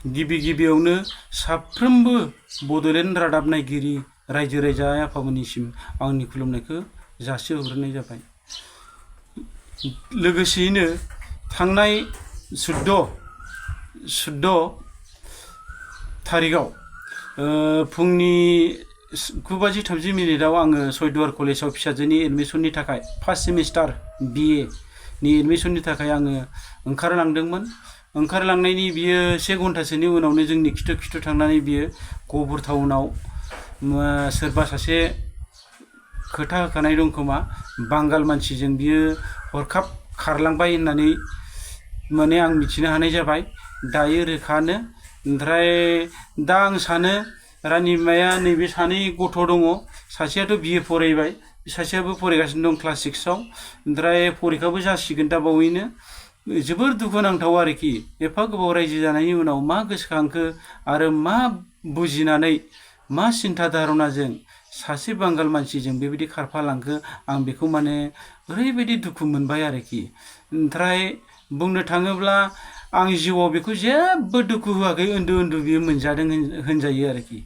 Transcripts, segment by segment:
गिबि गिबियावनो साफ्रोमबो बड'लेण्ड रादाब नायगिरि रायजो राजा आफामोननिसिम आंनि खुलुमनायखौ जासिहरग्रोनाय जाबाय। लोगोसेयैनो थांनाय 14 थारिखआव फुंनि 9:30 आङो सयदुवार कलेजाव फिसाजोनि एडमिसननि थाखाय फार्स्ट सेमिस्टार BA नि एडमिसननि थाखाय आङो ओंखारलांदोंमोन। ओंखारलांनायनि बियो 1 घन्टासोनि उनावनो जोंनि खिथु थांनानै बियो गहपुर टाउनाव सोरबा सासे खोथा होखानाय दं खोमा बांगाल मानसिजों बियो हरखाब खारलांबाय होननानै माने आं मिथिनो हानाय जाबाय दायो रोखानो। ओमफ्राय दा आं सानो रानि बिमाया नैबे सानै गथ' दङ, सासेयाथ' BA फरायबाय, सासेयाबो फरायगासिनो दं क्लास 6आव, ओमफ्राय फरिखाबो जासिगोन दा बावैनो। जोबोर दुखुनांथाव आरोखि एफा गोबाव रायजो जानायनि उनाव मा गोसोखांखो आरो मा बुजिनानै मा सिन्था धारणाजों सासे बांगाल मानसिजों बेबायदि खारफालांखो आं बेखौ माने ओरैबायदि दुखु मोनबाय आरोखि। ओमफ्राय बुंनो थाङोब्ला आं जिउआव बेखौ जेबो दुखु होआखै, उन्दै बियो मोनजादों होनजायो आरोखि।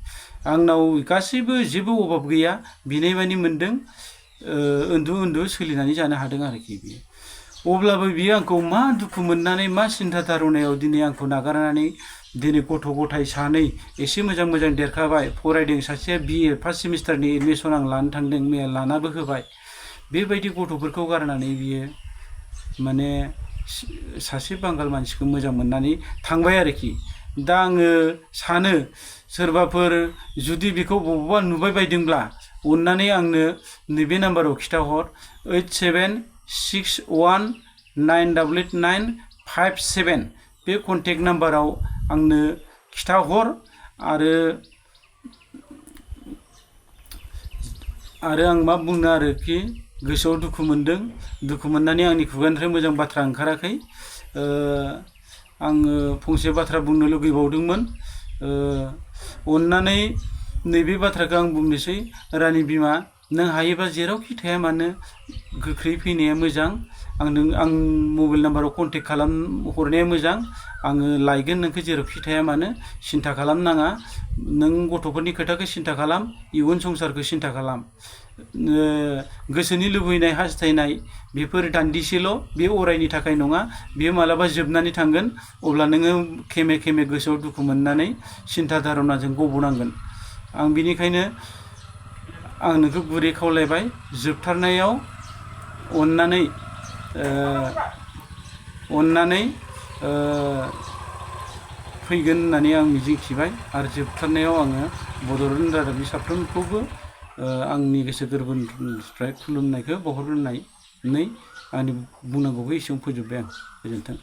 आंनाव गासैबो जेबो अभाब गैया, बिनाय मानि मोनदों, उन्दै सोलिनानै जानो हादों आरोखि बियो। अब्लाबो बियो आंखौ मा दुखु मोननानै मा सिन्था धारणायाव दिनै आंखौ नागारनानै दिनै गथ' गथाय सानै एसे मोजां देरखाबाय, फरायदों, सासेया BA फार्स्ट सेमिस्टारनि एडमिसन आं लानो थांदों, मैया लानाबो होबाय। बेबायदि गथ'फोरखौ गारनानै बियो माने सासे बांगाल मानसिखौ मोजां मोननानै थांबाय आरोखि। दा आङो सानो सोरबाफोर जुदि बेखौ बबावबा नुबाय बायदोंब्ला अननानै आंनो नैबे नाम्बाराव खिथाहर 8761988957 बे कन्टेक्ट नाम्बाराव आंनो खिथाहर। आरो आं मा बुंनो आरोखि गोसोआव दुखु मोनदों, दुखु मोननानै आंनि खुगानिफ्राय मोजां बाथ्रा ओंखाराखै। आङो फंसे बाथ्रा बुंनो लुगैबावदोंमोन। अननानै नैबे बाथ्राखौ आं बुंनोसै, रानि बिमा नों हायोबा जेरावखि थाया मानो गोख्रै फैनाया मोजां। आं मबाइल नाम्बाराव कन्टेक्ट खालाम हरनाया मोजां। आङो लायगोन नोंखौ जेरावखि थाया मानो, सिन्था खालामनाङा। नों गथ'फोरनि खोथाखौ सिन्था खालाम, इयुन संसारखौ सिन्था खालाम। गोसोनि लुबैनाय हास्थायनाय बेफोर दान्दिसेल', बे अरायनि थाखाय नङा, बेयो मालाबा जोबनानै थांगोन। अब्ला नोङो खेमे गोसोआव दुखु मोननानै सिन्था धारणाजों गबनांगोन। आं बिनिखायनो आं नोंखौ गुरै खावलायबाय, जोबथारनायाव अननानै फैगोन होननानै आं मिजिंथिबाय। आरो जोबथारनायाव आङो बड'लेण्ड रादाबनि साफ्रोमखौबो आंनि गोसो गोरबोनिफ्राय खुलुमनायखौ बावहरग्रोनानै आंनि बुंनांगौखौ एसेयावनो फोजोबबाय आं। गोजोन्थों।